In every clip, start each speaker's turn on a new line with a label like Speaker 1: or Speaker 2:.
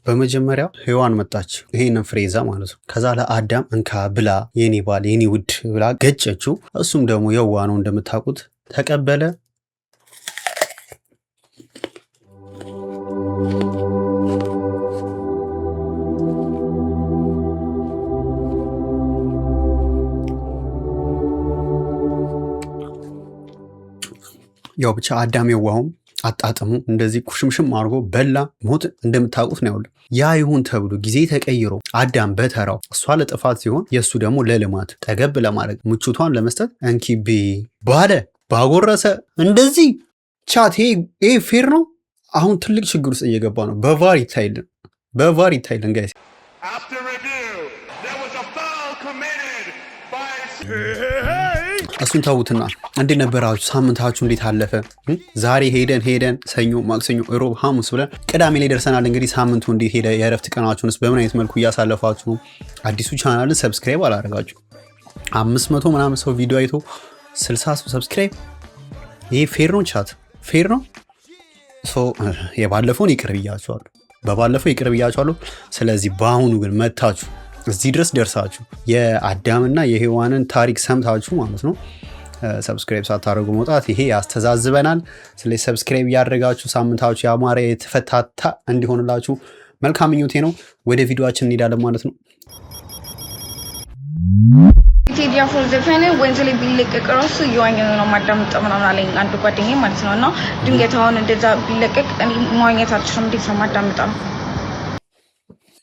Speaker 1: በመጀመሪያ ሔዋን መጣች፣ ይሄንን ፍሬ ይዛ ማለት ነው። ከዛ ለአዳም እንካ ብላ የኔ ባል የኔ ውድ ብላ ገጨችው። እሱም ደግሞ የዋህ ነው እንደምታውቁት ተቀበለ። ያው ብቻ አዳም የዋሁም አጣጥሙ እንደዚህ ኩሽምሽም አድርጎ በላ። ሞት እንደምታውቁት ነው ያውል። ያ ይሁን ተብሎ ጊዜ ተቀይሮ አዳም በተራው እሷ ለጥፋት ሲሆን የእሱ ደግሞ ለልማት ጠገብ ለማድረግ ምቾቷን ለመስጠት እንኪ ብይ ባለ ባጎረሰ እንደዚህ። Chat፣ ይሄ fair ነው? አሁን ትልቅ ችግር ውስጥ እየገባ ነው። በ VAR ይታይልን፣ በ VAR ይታይልን guys።
Speaker 2: After review, there was a foul committed by
Speaker 1: እሱን ተዉትና እንዴት ነበራችሁ? ሳምንታችሁ እንዴት አለፈ? ዛሬ ሄደን ሄደን ሰኞ፣ ማክሰኞ፣ ሮብ፣ ሐሙስ ብለን ቅዳሜ ላይ ደርሰናል። እንግዲህ ሳምንቱ እንዴት ሄደ? የእረፍት ቀናችሁንስ በምን አይነት መልኩ እያሳለፋችሁ ነው? አዲሱ ቻናልን subscribe አላደረጋችሁ፣ 500 ምናምን ሰው ቪዲዮ አይቶ 60 ሰው subscribe፣ ይሄ fair ነው? Chat፣ fair ነው? የባለፈውን ይቅር ብያችኋለሁ። በባለፈው ይቅር ብያችኋለሁ። ስለዚህ በአሁኑ ግን መታችሁ እዚህ ድረስ ደርሳችሁ የአዳምና የሔዋንን ታሪክ ሰምታችሁ ማለት ነው subscribe ሳታደርጉ መውጣት ይሄ ያስተዛዝበናል። ስለዚህ subscribe እያደረጋችሁ ሳምንታችሁ ያማረ የተፈታታ እንዲሆንላችሁ መልካም ምኞቴ ነው። ወደ ቪዲዮአችን እንሄዳለን ማለት ነው።
Speaker 3: ቴዲ አፍሮ ዘፈን ወንዝ ላይ ቢለቀቅ ራሱ እየዋኘ ነው ማዳምጠው ምናምን አለኝ አንድ ጓደኛዬ ማለት ነው። እና ድንገት አሁን እንደዛ ቢለቀቅ እኔ መዋኘት አልችልም። እንዴት ነው ማዳምጠው?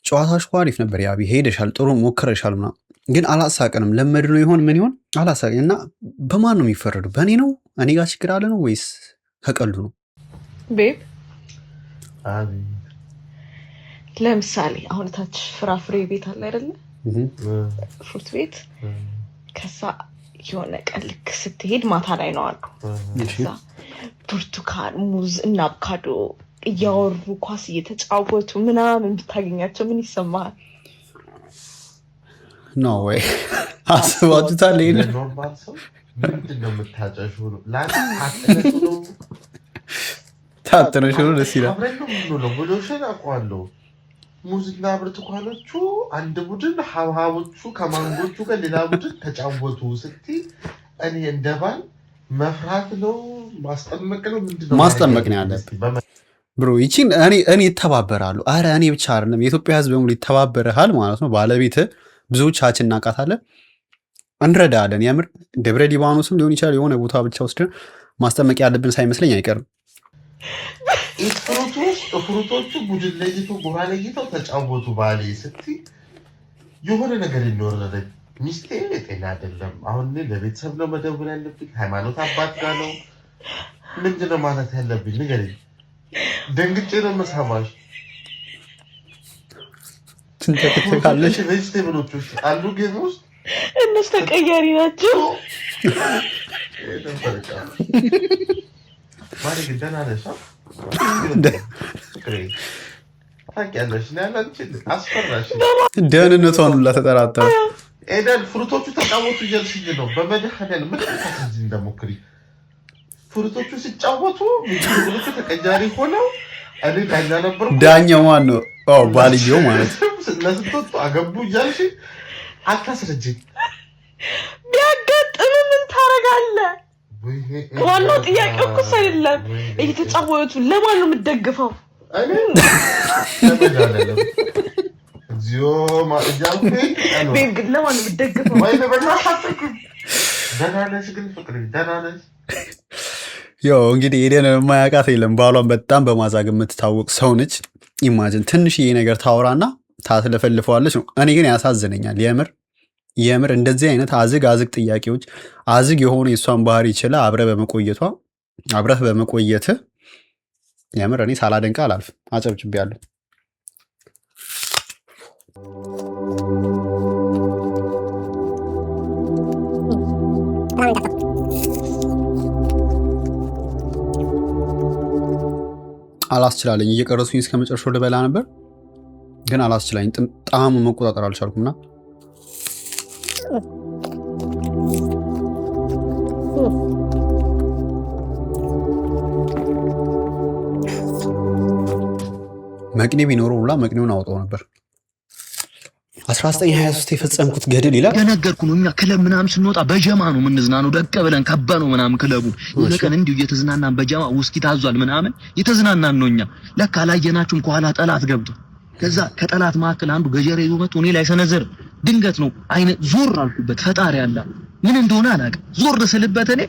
Speaker 1: ጨዋታሽ እኮ አሪፍ ነበር ያቢ፣ ሄደሻል፣ ጥሩ ሞክረሻል ምናምን፣ ግን አላሳቀንም። ለመድ ነው ይሆን ምን ይሆን አላሳቀን። እና በማን ነው የሚፈረዱ? በእኔ ነው? እኔ ጋር ችግር አለ ነው ወይስ ከቀልዱ ነው?
Speaker 4: Babe፣ ለምሳሌ አሁን ታች ፍራፍሬ ቤት አለ አይደለ? Fruit ቤት። ከዛ የሆነ ቀን ልክ ስትሄድ ማታ ላይ ነው አሉ። ከዛ ብርቱካን፣ ሙዝ እና አቮካዶ እያወሩ ኳስ እየተጫወቱ ምናምን ብታገኛቸው ምን ይሰማሃል?
Speaker 1: No way፣ አስባችሁታል? ይሄንን
Speaker 5: ለ normal ሰው ምንድን ነው የምታጨሽው? ነው ለአንተ ታጥነሽ ነው።
Speaker 1: ታጥነሽ ነው፣ ደስ ይላል።
Speaker 5: አብረን ነው የምንውለው። ውሎሽን አውቀዋለሁ። ሙዝና ብርቱካኖቹ አንድ ቡድን፣ ሀብሀቦቹ ከማንጎቹ ጋር ሌላ ቡድን ተጫወቱ ስትይ እኔ እንደ ባል መፍራት ነው ማስጠመቅ ነው ምንድን ነው?
Speaker 1: ማስጠመቅ ነው ያለብህ bro። ይቺን እኔ ይተባበራሉ። አረ እኔ ብቻ አይደለም፣ የኢትዮጵያ ሕዝብ በሙሉ ይተባበርሃል ማለት ነው። ባለቤት ብዙዎቻችን እናውቃታለን፣ እንረዳለን። የምር ደብረ ሊባኖስም ሊሆን ይችላል የሆነ ቦታ ብቻ ወስደን ማስጠመቅ ያለብን ሳይመስለኝ አይቀርም።
Speaker 5: Fruit ውስጥ fruit ኦቹ ቡድን ለይቶ ጎራ ለይተው ተጫወቱ ባሌ ስትይ የሆነ ነገር የሚወረደኝ ሚስቴ ጤና አይደለም። አሁን እኔ ለቤተሰብ ነው መደወል ያለብኝ? ሃይማኖት አባት ጋር ነው? ምንድን ነው ማለት ያለብኝ? ንገሪኝ። ደንግጬ ነው የምሰማሽ።
Speaker 1: ትንተክተካለሽ።
Speaker 5: Vegetable ኦች ውስጥ አሉ game ውስጥ።
Speaker 4: እነሱ ተቀያሪ ናቸው።
Speaker 5: ማሪ ግን ደህና ነሽ? ፍቅሬ ታውቂያለሽ፣ እኔ ያለ አንቺ አስፈራሽ።
Speaker 1: ደህንነቷን ሁላ ተጠራጠረ።
Speaker 5: ኤደን fruit ኦቹ ተጫወቱ እያልሽኝ ነው። በመድኃኒዓለም ምን ታስረጂኝ እንደሞክሪ። Fruit ኦቹ ሲጫወቱ vegetable ኦቹ ተቀያሪ ሆነው እኔ ዳኛ ነበርኩ።
Speaker 1: ዳኛው ማን ነው? አዎ ባልየው ማለት ነው።
Speaker 5: ለስትወጡ አገቡ እያልሽ አታስረጂኝ።
Speaker 4: ቢያጋጥም ምን ታደርጋለህ? ዋናው ጥያቄ እኮ እሱ አይደለም። እየተጫወቱ ለማን ነው የምትደግፈው?
Speaker 5: እኔ ለመድኃኒዓለም እግዚኦ እያልኩኝ
Speaker 4: Babe ግን ለማን ነው የምትደግፈው?
Speaker 5: ወይኔ በእናትህ አትልኩም። ደህና ነሽ ግን ፍቅሬ? ደህና ነሽ?
Speaker 1: ያው እንግዲህ ኤደን የማያውቃት የለም። ባሏን በጣም በማዛግ የምትታወቅ ሰው ነች። Imagine ትንሽዬ ነገር ታወራና ታስለፈልፈዋለች ነው። እኔ ግን ያሳዝነኛል የምር የምር እንደዚህ አይነት አዝግ አዝግ ጥያቄዎች፣ አዝግ የሆኑ የእሷን ባህሪ ይችላ አብረህ በመቆየቷ፣ አብረህ በመቆየትህ የምር እኔ ሳላደንቅ አላልፍም። አጨብጭቤያለሁ። አላስችላለኝ፣ እየቀረሱኝ እስከ መጨረሻው ልበላ ነበር፣ ግን አላስችላለኝ። ጣዕሙን መቆጣጠር አልቻልኩምና። መቅኔ ቢኖረው ሁላ መቅኔውን አውጣው ነበር። 1923 የፈጸምኩት ገድል ይላል።
Speaker 6: የነገርኩህ ነው። እኛ ክለብ ምናምን ስንወጣ በጀማ ነው የምንዝናነው። ደቀ ብለን ከበ ነው ምናምን ክለቡ። የሆነ ቀን እንዲሁ እየተዝናናን በጀማ ውስኪ ታዟል ምናምን እየተዝናናን ነው። እኛ ለካ አላየናችሁም፣ ከኋላ ጠላት ገብቶ ከዛ ከጠላት መካከል አንዱ ገጀራ ይዞ መጥቶ እኔ ላይ ሰነዘር። ድንገት ነው አይነ ዞር አልኩበት። ፈጣሪ አለ ምን እንደሆነ አላውቅም። ዞር ስልበት እኔ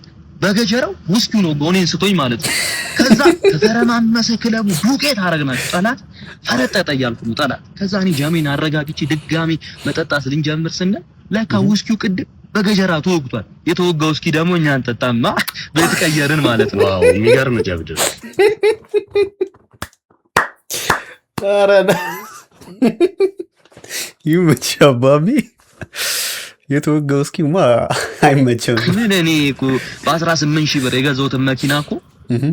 Speaker 6: በገጀራው ውስኪው ነው እኔን ስቶኝ ማለት ነው። ከዛ ተተረማመሰ ክለቡ፣ ዱቄት አረግናቸው። ጠላት ፈረጠጠ እያልኩ ነው ጠላት። ከዛ እኔ ጃሜን አረጋግቼ ድጋሚ መጠጣት ልንጀምር ስንል ለካ ውስኪው ቅድም በገጀራ ተወግቷል። የተወጋው ውስኪ ደግሞ እኛ አንጠጣማ፣ ቤት ቀየርን ማለት ነው።
Speaker 7: Wow፣ የሚገርም ጀብድ ነው።
Speaker 1: ኧረ ይመችህ አባቢ። የተወጋው ውስኪማ አይመችም።
Speaker 6: ምን እኔ እኮ በ18 ሺህ ብር የገዛሁትን መኪና እኮ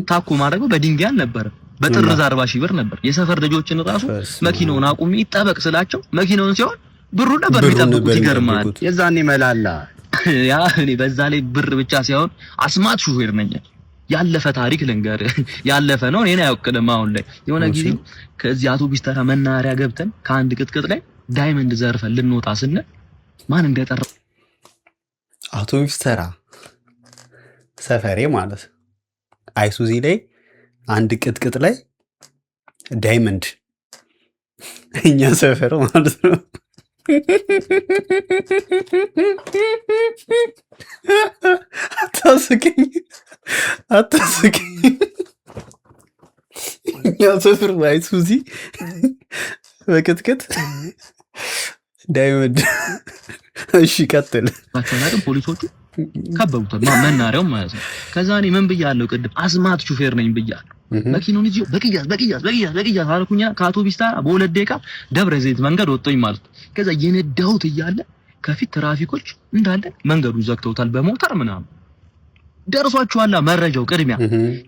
Speaker 6: ታኮ ማድረገው በድንጋይ አልነበረም፣ በጥርዝ 40 ሺህ ብር ነበር። የሰፈር ልጆችን ራሱ መኪናውን አቁሜ ይጠበቅ ስላቸው መኪናውን ሲሆን ብሩን ነበር የሚጠብቁት። ይገርማል።
Speaker 7: የዛኔ መላላ
Speaker 6: ያ እኔ በዛ ላይ ብር ብቻ ሳይሆን አስማት ሹፌር ነኝ። ያለፈ ታሪክ ልንገርህ፣ ያለፈ ነው፣ እኔን አይወክልም። አሁን ላይ የሆነ ጊዜ ከዚህ አውቶቢስ ተራ መናኸሪያ ገብተን ከአንድ ቅጥቅጥ ላይ diamond ዘርፈን ልንወጣ ስንል ማን እንደጠራ
Speaker 1: አውቶቢስ ተራ ሰፈሬ ማለት አይሱዚ ላይ አንድ ቅጥቅጥ ላይ diamond እኛ ሰፈር ማለት ነው። አታስቀኝ፣ አታስቀኝ። እኛ ሰፈር አይሱዚ በቅጥቅጥ diamond። እሺ ቀጥል።
Speaker 6: ባቸውን ፖሊሶቹ ከበቡታል፣ መናኸሪያው ማለት ነው። ከዛ እኔ ምን ብያለሁ ቅድም አስማት ሹፌር ነኝ ብያለሁ። መኪናውን ይዤ በቅያስ በቅያስ በቅያስ በቅያስ አልኩኛ። ከአውቶቢስ ተራ በሁለት ደቂቃ ደብረ ዘይት መንገድ ወጥቶኝ ማለት ነው። ከዛ የነዳሁት እያለ ከፊት ትራፊኮች እንዳለ መንገዱን ዘግተውታል በሞተር ምናምን። ደርሷችኋላ መረጃው ቅድሚያ።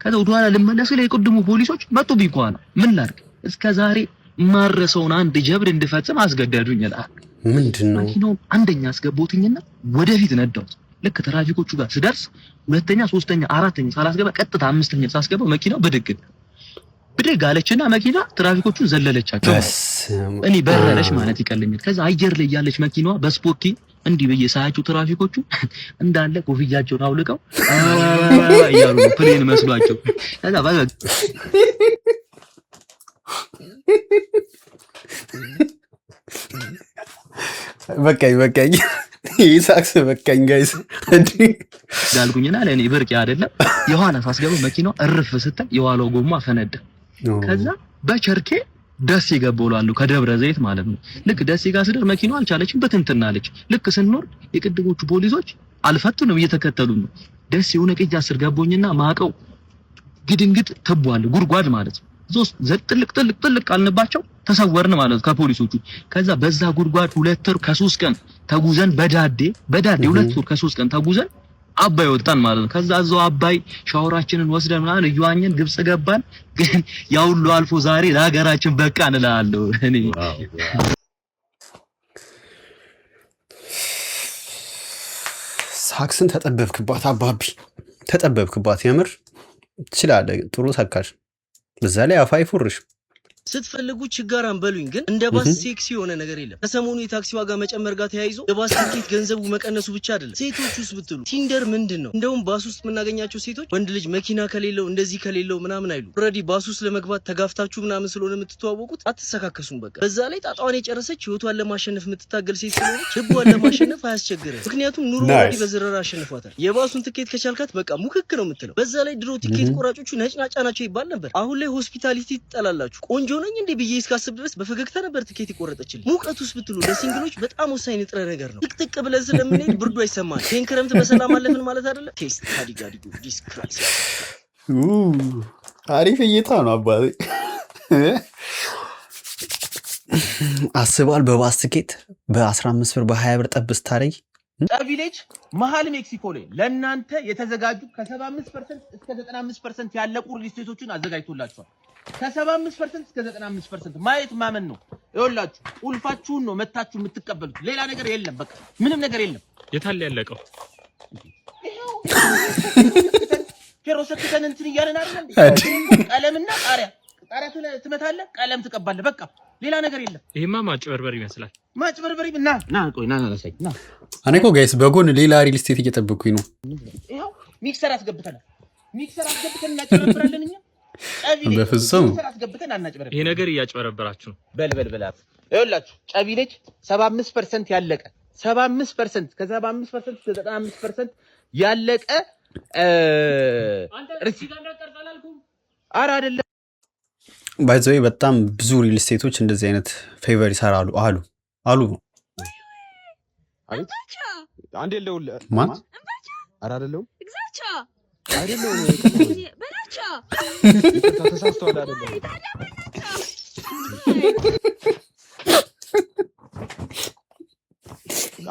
Speaker 6: ከዛ ወደኋላ ልመለስ ላይ የቅድሙ ፖሊሶች መጡብኝ ከኋላ። ምን ላድርግ? እስከ ዛሬ ማረሰውን አንድ ጀብድ እንድፈጽም አስገደዱኝ ይላል።
Speaker 1: ምንድን ነው?
Speaker 6: መኪናውን አንደኛ አስገባሁትኝና ወደፊት ነዳሁት። ልክ ትራፊኮቹ ጋር ስደርስ ሁለተኛ፣ ሶስተኛ፣ አራተኛ ሳላስገባ ቀጥታ አምስተኛ ሳስገባ መኪናው ብድግ ብድግ አለችና መኪና ትራፊኮቹን ዘለለቻቸው። እኔ በረረች ማለት ይቀለኛል። ከዛ አየር ላይ ያለች መኪናዋ በስፖኪ እንዲህ ብዬ ሳያቸው ትራፊኮቹ እንዳለ ኮፍያቸውን አውልቀው እያሉ plane መስሏቸው ከዛ
Speaker 1: በቃኝ በቃኝ፣ ይሳክስ በቃኝ guys
Speaker 6: ዳልኩኝና ለእኔ ብርቅ አይደለም። የኋላ ሳስገባ መኪናዋ እርፍ ስትል የኋላው ጎማ ፈነዳ። ከዛ በቸርኬ ደሴ ገባሁ እላለሁ፣ ከደብረ ዘይት ማለት ነው። ልክ ደሴ ጋር ስደር መኪናዋ አልቻለችም፣ በትንትና አለች። ልክ ስንወርድ የቅድሞቹ ፖሊሶች አልፈቱንም፣ እየተከተሉ ነው። ደሴ የሆነ ቅጅ አስር ገቦኝና ማቀው ግድንግጥ ትቧል ጉድጓድ ማለት ነው። ሶስት ጥልቅ ጥልቅ ጥልቅ አልንባቸው፣ ተሰወርን ማለት ነው ከፖሊሶቹ። ከዛ በዛ ጉድጓድ 2 ወር ከ3 ቀን ተጉዘን በዳዴ በዳዴ 2 ወር ከ3 ቀን ተጉዘን አባይ ወጣን ማለት ነው። ከዛ እዛው አባይ ሻወራችንን ወስደን ምናምን እየዋኘን ግብጽ ገባን። ግን ያ ሁሉ አልፎ ዛሬ ለሀገራችን በቃን እላለሁ እኔ።
Speaker 1: ሳክስን ተጠበብክባት አባቢ፣ ተጠበብክባት። የምር ትችላለህ፣ ጥሩ ሰካሽ። በዛ ላይ አፋ አይፎርሽ።
Speaker 8: ስትፈልጉ ችጋራም በሉኝ፣ ግን እንደ ባስ ሴክሲ የሆነ ነገር የለም። ከሰሞኑ የታክሲ ዋጋ መጨመር ጋር ተያይዞ የባስ ትኬት ገንዘቡ መቀነሱ ብቻ አይደለም። ሴቶች ውስጥ ብትሉ Tinder ምንድን ነው? እንደውም ባስ ውስጥ የምናገኛቸው ሴቶች ወንድ ልጅ መኪና ከሌለው እንደዚህ ከሌለው ምናምን አይሉ። Already ባስ ውስጥ ለመግባት ተጋፍታችሁ ምናምን ስለሆነ የምትተዋወቁት አትሰካከሱም። በቃ በዛ ላይ ጣጣዋን የጨረሰች ህይወቷን ለማሸነፍ የምትታገል ሴት ስለሆነች ልቧን ለማሸነፍ አያስቸግርም። ምክንያቱም ኑሮ already በዝረራ አሸንፏታል። የባሱን ትኬት ከቻልካት በቃ ሙክክ ነው የምትለው። በዛ ላይ ድሮ ትኬት ቆራጮቹ ነጭናጫ ናቸው ይባል ነበር። አሁን ላይ hospitality ትጠላላችሁ። ቆንጆ ነኝ እንዴ ብዬ እስካስብ ድረስ በፈገግታ ነበር ትኬት የቆረጠችልኝ። ሙቀት ውስጥ ብትሉ ለ single ኦች በጣም ወሳኝ ንጥረ ነገር ነው። ጥቅጥቅ ብለን ስለምንሄድ ብርዱ አይሰማል። ይህን ክረምት በሰላም አለፍን ማለት አይደለም። ቴስት ታዲጋዲጎ ዲስክራይስ
Speaker 1: አሪፍ እይታ ነው አባቴ። አስባል በባስ ትኬት በ15 ብር በ20 ብር ጠብ ስታደርጊ።
Speaker 9: ቪሌጅ መሀል ሜክሲኮ ላይ ለእናንተ የተዘጋጁ ከ75% እስከ 95% ያለቁ ሪል ስቴቶችን አዘጋጅቶላችኋል። ከ75% እስከ 95% ማየት ማመን ነው። ይኸውላችሁ ቁልፋችሁን ነው መታችሁ የምትቀበሉት። ሌላ ነገር የለም። በቃ ምንም ነገር የለም።
Speaker 10: የታለ ያለቀው?
Speaker 9: ፌሮ ሰክተን እንትን እያለን አይደል እንዴ? ቀለምና ጣሪያ ጣሪያ ትመታለህ፣ ቀለም ትቀባለህ። በቃ ሌላ ነገር የለም።
Speaker 10: ይሄማ ማጭበርበር ይመስላል።
Speaker 9: ማጭበርበር ና ና፣ ቆይ ና ና ላሳይ ና።
Speaker 1: እኔ እኮ guys በጎን ሌላ real estate እየጠበኩኝ ነው።
Speaker 9: ይኸው mixer አስገብተናል። Mixer አስገብተን እናጭበረብራለን እኛ። ጨቢ
Speaker 1: በፍጹም።
Speaker 9: Mixer አስገብተን አናጭበረብርም።
Speaker 10: ይሄ ነገር እያጭበረበራችሁ ነው።
Speaker 9: በል በል በል፣ ይኸውላችሁ ጨቢ ልጅ 75% ያለቀ፣ 75%፣ ከ75% እስከ 95% ያለቀ። ኧረ አይደለም።
Speaker 1: By the way በጣም ብዙ real estate ኦች እንደዚህ አይነት favor ይሰራሉ አሉ።
Speaker 11: አንዴ ልደውል።
Speaker 1: ማን?
Speaker 11: ኧረ አይደለሁም፣ አይደለሁም። ይቅርታ ተሳስተዋል። አይደለም።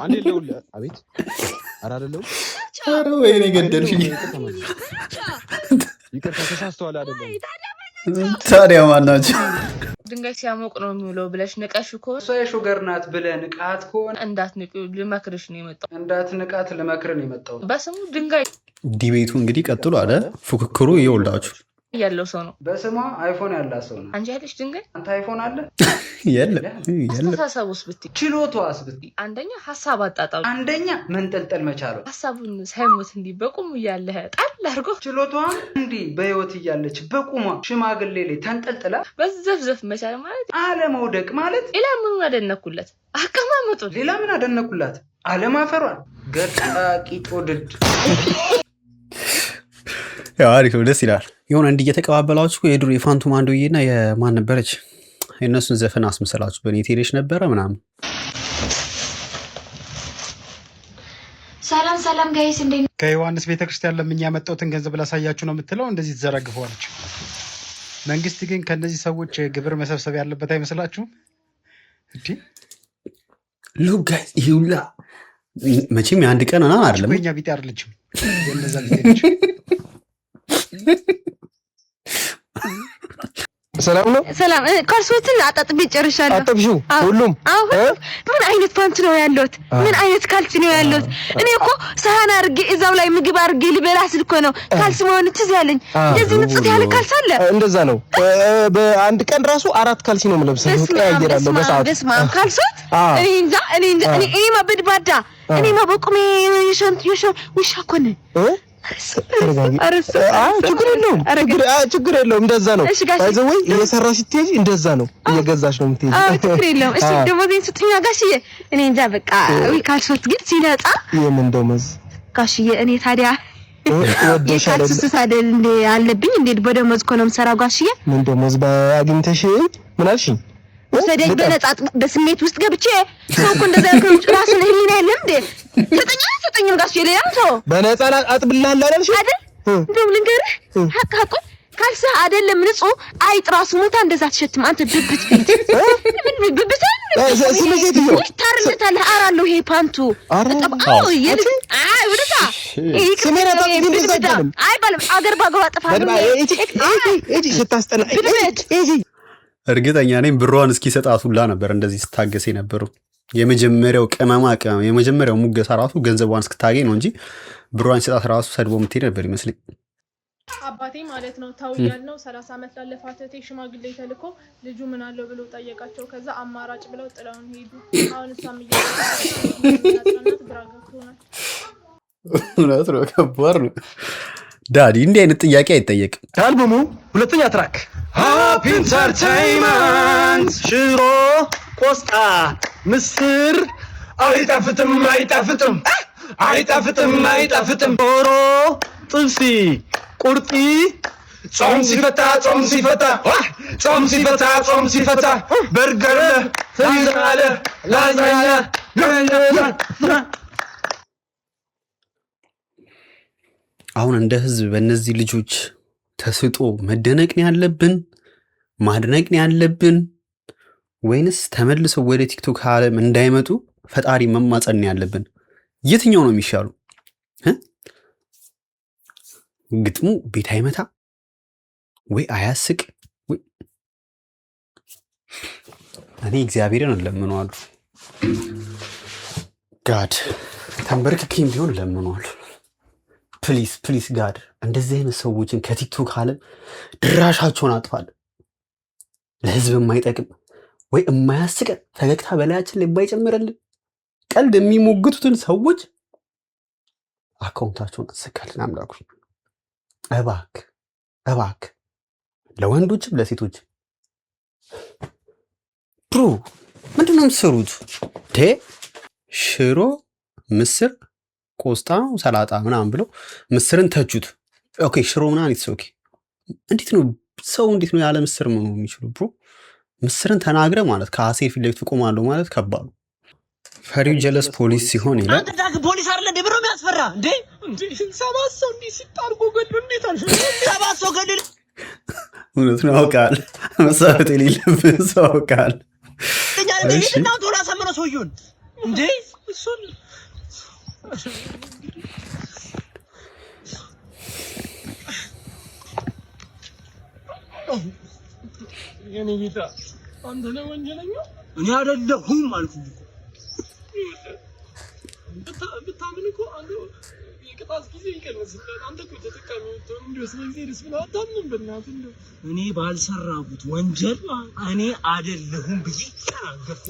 Speaker 11: አንዴ ልደውል። አቤት። ኧረ አይደለሁም።
Speaker 1: ኧረ ወይኔ ገደልሽኝ።
Speaker 11: ይቅርታ ተሳስተዋል። አይደለም።
Speaker 1: ታዲያ ማን ናቸው?
Speaker 12: ድንጋይ ሲያሞቅ ነው የሚውለው ብለሽ ንቀሽ ከሆነ
Speaker 13: እሷ የ sugar ናት ብለህ ንቃት ከሆነ
Speaker 12: እንዳትንቂ ልመክርሽ ነው የመጣው።
Speaker 13: እንዳትንቃት ልመክር ነው የመጣው።
Speaker 12: በስሙ ድንጋይ
Speaker 1: Debate ኡ እንግዲህ ቀጥሎ አለ ፉክክሩ ይኸውላችሁ።
Speaker 12: ያለው ሰው ነው።
Speaker 13: በስሟ iPhone ያላት ሰው ነው።
Speaker 12: አንቺ ያለሽ ድንጋይ
Speaker 13: አንተ iPhone አለ?
Speaker 1: የለም የለም።
Speaker 12: አስተሳሰቡስ ብትይ
Speaker 13: ችሎታዋስ ብትይ
Speaker 12: አንደኛ ሀሳብ አጣጣሉ፣
Speaker 13: አንደኛ መንጠልጠል መቻሏ፣
Speaker 12: ሀሳቡን ሳይሞት እንዲህ በቁሙ እያለህ ጣል አድርጎ
Speaker 13: ችሎታዋን እንዲህ በህይወት እያለች በቁሟ ሽማግሌ ላይ ተንጠልጥላ
Speaker 12: በዘፍዘፍ መቻል ማለት
Speaker 13: አለመውደቅ ማለት።
Speaker 12: ሌላ ምኑን አደነኩለት? አቀማመጡን።
Speaker 13: ሌላ ምን አደነኩላት? አለማፈሯን። ገጣ ቂጦ ድድ።
Speaker 1: ያው አሪፍ ነው፣ ደስ ይላል። የሆነ እንዲህ እየተቀባበላችሁ የድሮ የፋንቱ ማንዶዬ እና የማን ነበረች የእነሱን ዘፈን አስመሰላችሁ። በእኔ ቴሌሽ ነበረ ምናምን።
Speaker 14: ሰላም ሰላም guys፣ እንዴት
Speaker 15: ከዮሐንስ ቤተክርስቲያን ለምኜ ያመጣሁትን ገንዘብ ላሳያችሁ ነው የምትለው፣ እንደዚህ ትዘረግፈዋለች። መንግስት ግን ከእነዚህ ሰዎች ግብር መሰብሰብ ያለበት አይመስላችሁም? እንዲህ
Speaker 1: Look guys፣ ይሄ ሁላ መቼም የአንድ ቀን ምናምን አይደለም።
Speaker 15: የኛ ቢጤ አይደለችም፣ የእነዛ ቢጤ ነች።
Speaker 11: ሰላም ነው።
Speaker 14: ሰላም። ካልሶትን አጣጥቤ ጨርሻለሁ።
Speaker 11: አጠብሽው? ሁሉም?
Speaker 14: አዎ። ምን አይነት ፓንት ነው ያለሁት? ምን አይነት ካልሲ ነው ያለሁት? እኔ እኮ ሰሃን አድርጌ እዛው ላይ ምግብ አድርጌ ልበላ ስል እኮ ነው ካልሲ መሆን ትዝ ያለኝ። እንደዚህ ንጽት ያለ ካልሲ አለ?
Speaker 11: እንደዛ ነው። በአንድ ቀን ራሱ አራት ካልሲ ነው የምለብሰው። ቀያየራለሁ በሰዓት።
Speaker 14: በስመ አብ፣ ካልሶት እኔ እንጃ፣ እኔ እንጃ። እኔ እኔማ በድባዳ፣ እኔማ በቁሜ የሸንት ውሻ እኮ ነን።
Speaker 11: ችግር የለውም፣ ችግር የለውም። እንደዛ ነው። By the way እየሰራሽ ስትሄጂ እንደዛ ነው፣ እየገዛሽ ነው የምትሄጂ።
Speaker 14: ችግር የለውም። እሺ ደሞዜን ስጡኛ ጋሽዬ። እኔ እንጃ በቃ ካልሶት ግን ሲነጻ
Speaker 11: የምን ደሞዝ?
Speaker 14: ጋሽዬ፣ እኔ ታዲያ የካልሲ ሱስ አይደል እንዴ አለብኝ እንዴ? በደሞዝ እኮ ነው የምሰራው ጋሽዬ።
Speaker 11: ምን ደሞዝ አግኝተሽ ምን አልሽኝ?
Speaker 14: ውሰደኝ በነጻ፣ በስሜት ውስጥ ገብቼ። ሰው እኮ እንደዛ ያልከው ራሱን ህሊና የለም እንዴ? ሰጠኝ ሰጠኝም ጋሽዬ፣ ሌላም ሰው
Speaker 11: በነጻ አጥብልሃለሁ አላልሽም
Speaker 14: አይደል? እንደውም ልንገርህ ሀቅ ሀቁን፣ ካልስህ አይደለም ንጹህ፣ አይጥ ራሱ ሞታ እንደዛ አትሸትም። አንተ ብብት ፊት ምን ብብት
Speaker 11: ስሚ ሴትዮ
Speaker 14: ታርለታለህ። አራለሁ ይሄ ፓንቱ አዎ የልጅ አይ ወደታ
Speaker 11: ስሜን አታጥፊ፣ እንደዛ አይባልም።
Speaker 14: አይባልም። አገር ባገባ ጥፋት
Speaker 11: ስታስጠላ።
Speaker 1: እርግጠኛ ነኝ ብሯን እስኪሰጣት ሁላ ነበር እንደዚህ ስታገስ የነበረው። የመጀመሪያው ቅመማ ቅመም የመጀመሪያው ሙገሳ ራሱ ገንዘቧን እስክታገኝ ነው እንጂ ብሯን ሲሰጣት ራሱ ሰድቦ የምትሄድ ነበር ይመስለኝ።
Speaker 16: አባቴ ማለት ነው ተው እያልነው 30 ዓመት ላለፋት እህቴ ሽማግሌ ተልኮ ልጁ ምን አለው ብሎ ጠየቃቸው። ከዛ አማራጭ ብለው ጥለውን ሄዱ። አሁን እሷም እያጽናናት ግራ ገብቶናል።
Speaker 1: እውነት ነው፣ ከባድ ነው። Daddy እንዲህ አይነት ጥያቄ አይጠየቅም።
Speaker 11: ከአልበሙ ሁለተኛ track Happy Entertainment። ሽሮ፣ ቆስጣ፣ ምስር አይጣፍጥም፣ አይጣፍጥም፣ አይጣፍጥም፣ አይጣፍጥም። ዶሮ፣ ጥብሲ፣ ቁርጢ ጾም ሲፈታ፣ ጾም ሲፈታ፣ ጾም ሲፈታ፣ ጾም ሲፈታ በርገር አለ፣ ላዛኛ።
Speaker 1: አሁን እንደ ህዝብ በእነዚህ ልጆች ተስጦ መደነቅ ነው ያለብን፣ ማድነቅ ነው ያለብን ወይንስ ተመልሰው ወደ ቲክቶክ ዓለም እንዳይመጡ ፈጣሪ መማጸን ነው ያለብን? የትኛው ነው የሚሻሉ? ግጥሙ ቤት አይመታ ወይ አያስቅ ወይ? እኔ እግዚአብሔርን እለምነዋለሁ። God ተንበርክኬም ቢሆን እለምነዋለሁ። Please please God፣ እንደዚህ አይነት ሰዎችን ከቲክቶክ ዓለም ድራሻቸውን አጥፋለን። ለህዝብ የማይጠቅም ወይ የማያስቀን ፈገግታ በላያችን ላይ የማይጨምርልን ቀልድ የሚሞግቱትን ሰዎች አካውንታቸውን አትዘጋልን። አምላኩ እባክ እባክ፣ ለወንዶችም ለሴቶች bro ምንድን ነው የምትሰሩት? ሽሮ፣ ምስር፣ ቆስጣ፣ ሰላጣ ምናምን ብለው ምስርን ተቹት። Okay ሽሮ ምናምን it's okay። እንዴት ነው ሰው እንዴት ነው ያለ ምስር መኖር የሚችሉ? Bro ምስርን ተናግረ ማለት ከአሴ ፊት ለፊት እቆማለሁ ማለት ከባድ ነው። ፈሪው ጀለስ ፖሊስ ሲሆን ይላል።
Speaker 8: አንተ ዳግም ፖሊስ አይደለ እንዴ? ብሮ የሚያስፈራ እንዴ? እንዴ 7 ሰው እንዲህ ሲጣርጎ ገድሎ እንዴት አልፈ 7 ሰው ገድሎ
Speaker 1: እውነቱን አውቃል። መሳፈጥ የሌለብህ ሰው አውቃል። እሺ
Speaker 8: እና ቶሎ አሳምነው ሰውዬውን እንዴ እሱን የኔ ጌታ አንተ ነህ ወንጀለኛው? እኔ አይደለሁም አልኩህ እኮ። ብታምን እኮ አንተ የቅጣት ጊዜ ይቀንስልሃል። አንተ እኮ ተጠቃሚ ብትሆን እንዲሁ ስለ ጊዜ ደስ ብለህ አታምንም። በእናትህ እንደው እኔ ባልሰራሁት ወንጀል እኔ አይደለሁም ብዬ ተናገርኩ።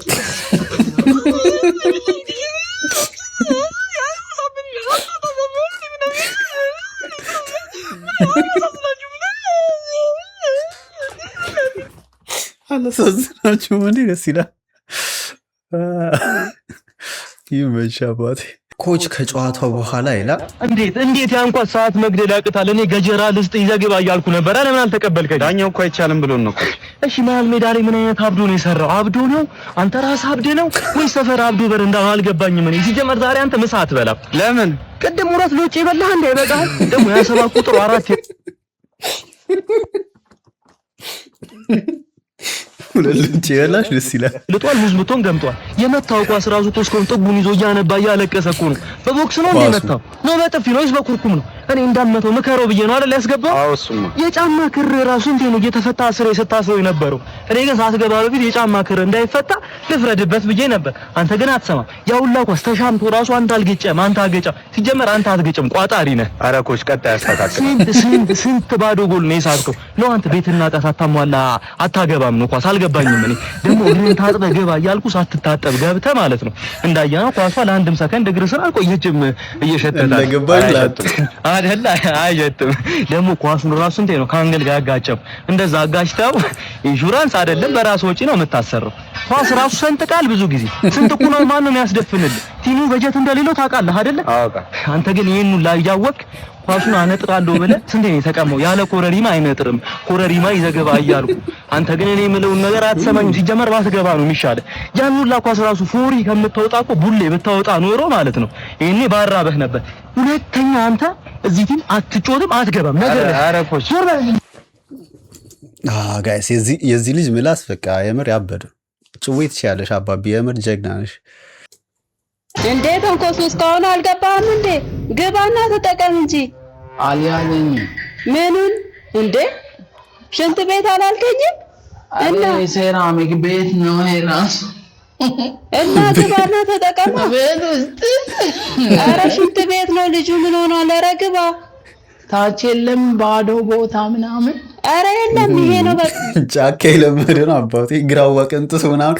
Speaker 1: አላሳዝናችሁም እንዴ? ደስ ይላል። ይመች አባቴ። Coach ከጨዋታው በኋላ ይላል
Speaker 6: እንዴት እንዴት ያን ኳስ ሰዓት መግደል ያቅታል? እኔ ገጀራ ልስጥ ይዘህ ግባ እያልኩ ነበር። ለምን አልተቀበልከኝ?
Speaker 7: ዳኛው እኮ አይቻልም ብሎን ነው።
Speaker 6: እሺ መሀል ሜዳ ላይ ምን አይነት አብዶ ነው የሰራው? አብዶ ነው አንተ ራስህ አብዶ ነው ወይስ ሰፈር አብዶ በር እንዳው አልገባኝም። እኔ ሲጀመር ዛሬ አንተ ምሳ አትበላም።
Speaker 7: ለምን?
Speaker 6: ቅድም 2 ሎጭ የበላህ እንደ አይበቃህም? ደግሞ ያ 7 ቁጥሩ 4
Speaker 1: 2 ሎጭ የበላሽ ደስ ይላል።
Speaker 6: ልጧል። ሙዝ ብቶን ገምጧል። የመታው ኳስ ራሱ እኮ እስካሁን ጥጉን ይዞ እያነባ እያለቀሰ እኮ ነው። በቦክስ ነው እንደ የመታው ነው በጥፊ ነው ወይስ በኩርኩም ነው? እኔ እንዳመተው ምከረው ብዬ ነው አይደል ያስገባው?
Speaker 7: አዎ እሱማ
Speaker 6: የጫማ ክር ራሱ እንዴ ነው እየተፈታ ስሬ ስታስረው የነበረው። እኔ ግን ሳትገባ በፊት የጫማ ክር እንዳይፈታ ልፍረድበት ብዬ ነበር። አንተ ግን አትሰማም። ያ ሁላ ኳስ ተሻምቶ ራሱ አንተ አልገጨም፣ አንተ አገጫም። ሲጀመር አንተ አትገጭም፣ ቋጣሪ ነህ።
Speaker 7: ኧረ coach ቀጣይ አስተካክል።
Speaker 6: ስንት ስንት ስንት ባዶ ጎል ነው የሳትከው። ነው አንተ ቤትና ዕቃ ሳታሟላ አታገባም ነው ኳስ። አልገባኝም። እኔ ደግሞ እግርህን ታጥበህ ገባ እያልኩ ሳትታጠብ ገብተህ ማለት ነው። እንዳየኸው ኳሷ ለአንድም ሰከንድ እግር ስር አልቆየችም፣ እየሸተታት
Speaker 1: እንደገባች ላት
Speaker 6: አይደል? አይሸትም። ደግሞ ኳሱን ራሱ እንዴ ነው ከ angle ጋር አጋጨው። እንደዛ አጋጭተው ኢንሹራንስ አይደለም በራስ ወጪ ነው የምታሰረው። ኳስ ራሱ ሰንጥቃል። ብዙ ጊዜ ስንጥቁ ነው ማን ነው የሚያስደፍንልህ? team ኡ በጀት እንደሌለው ታውቃለህ አይደለ? አንተ ግን ይሄን ሁላ እያወቅህ ኳሱን አነጥራለሁ ብለህ ስንቴ ነው የተቀማው? ያለ ኮረሪማ አይነጥርም፣ ኮረሪማ ይዘገባ እያልኩ አንተ ግን እኔ የምለውን ነገር አትሰማኝም። ሲጀመር ባትገባ ነው የሚሻልህ። ያን ሁላ ኳስ ራሱ ፎሪ ከምታወጣ እኮ ቡሌ ብታወጣ ኖሮ ማለት ነው ይሄኔ ባራበህ ነበር። ሁለተኛ አንተ እዚህ team አትጮትም፣ አትገባም። ነገር
Speaker 7: ኧረ coach
Speaker 1: guys የዚህ ልጅ ምላስ በቃ የምር ያበደ ጭዌ ትችያለሽ አባቢ፣ የምር ጀግና ነሽ።
Speaker 14: እንዴ ተንኮሱ እስካሁን አልገባህም እንዴ? ግባና ተጠቀም እንጂ።
Speaker 13: አልያዘኝም።
Speaker 14: ምኑን እንዴ? ሽንት ቤት አላልከኝም? እና
Speaker 13: ሴራሚክ ቤት ነው የራሱ።
Speaker 14: እና ግባና ተጠቀማ።
Speaker 13: ቤት ውስጥ
Speaker 14: ኧረ ሽንት ቤት ነው ልጁ። ምን ሆኗል? ኧረ ግባ።
Speaker 13: ታች የለም ባዶ ቦታ ምናምን።
Speaker 14: ኧረ የለም፣ ይሄ ነው በቃ።
Speaker 1: ጫካ የለመደ ነው አባቴ። ግራዋ ቀንጥሶ ምናምን።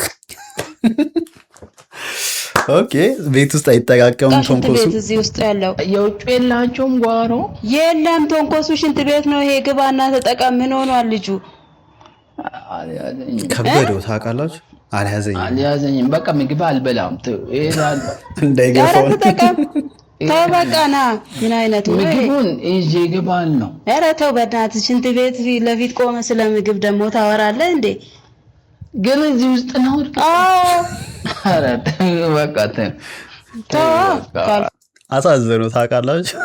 Speaker 1: Okay ቤት ውስጥ አይጠቃቀምም።
Speaker 14: ሽንት
Speaker 1: ተንኮሱ
Speaker 14: ቤት እዚህ ውስጥ ያለው
Speaker 13: የውጭ የላቸውም ጓሮ
Speaker 14: የለም። ተንኮሱ ሽንት ቤት ነው ይሄ። ግባና ተጠቀም። ምን ሆኗል ልጁ?
Speaker 1: ከበደው ታውቃላችሁ። አልያዘኝም
Speaker 13: አልያዘኝም። በቃ ምግብ አልበላም። እሄዳለሁ።
Speaker 1: እንዳይገፋው
Speaker 14: ኧረ ተጠቀም። ተው በቃ ና። ምን አይነቱ
Speaker 13: ምግቡን ይዤ እገባለሁ።
Speaker 14: ኧረ ተው በእናትህ። ሽንት ቤት ፊት ለፊት ቆመ ስለ ምግብ ደግሞ ታወራለህ እንዴ?
Speaker 13: ግን እዚህ ውስጥ ነው።
Speaker 14: አዎ
Speaker 13: ኧረ ተው በቃ ተው።
Speaker 14: ተው።
Speaker 1: አሳዘነው ታውቃላችሁ።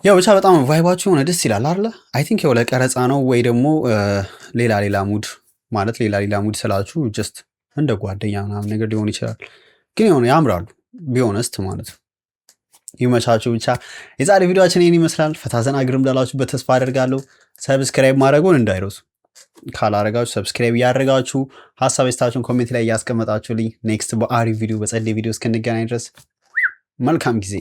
Speaker 1: ያው ብቻ በጣም vibe ኣቸው የሆነ ደስ ይላል አይደለ? I think ያው ለቀረጻ ነው ወይ ደግሞ ሌላ ሌላ mood ማለት ሌላ ሌላ mood ስላችሁ just እንደ ጓደኛ ምናምን ነገር ሊሆን ይችላል። ግን የሆነ ያምራሉ ቢሆነስት ማለት ነው። ይመቻችሁ። ብቻ የዛሬ ቪዲዮአችን ይሄን ይመስላል። ፈታ ዘና ግርም እንዳላችሁበት ተስፋ አደርጋለሁ። Subscribe ማድረጉን እንዳይረሱ። ካላረጋችሁ subscribe እያደረጋችሁ፣ ሀሳብ አስተያየታችሁን comment ላይ እያስቀመጣችሁልኝ፣ next በአሪፍ ቪዲዮ፣ በጸዴ ቪዲዮ እስክንገናኝ ድረስ መልካም ጊዜ።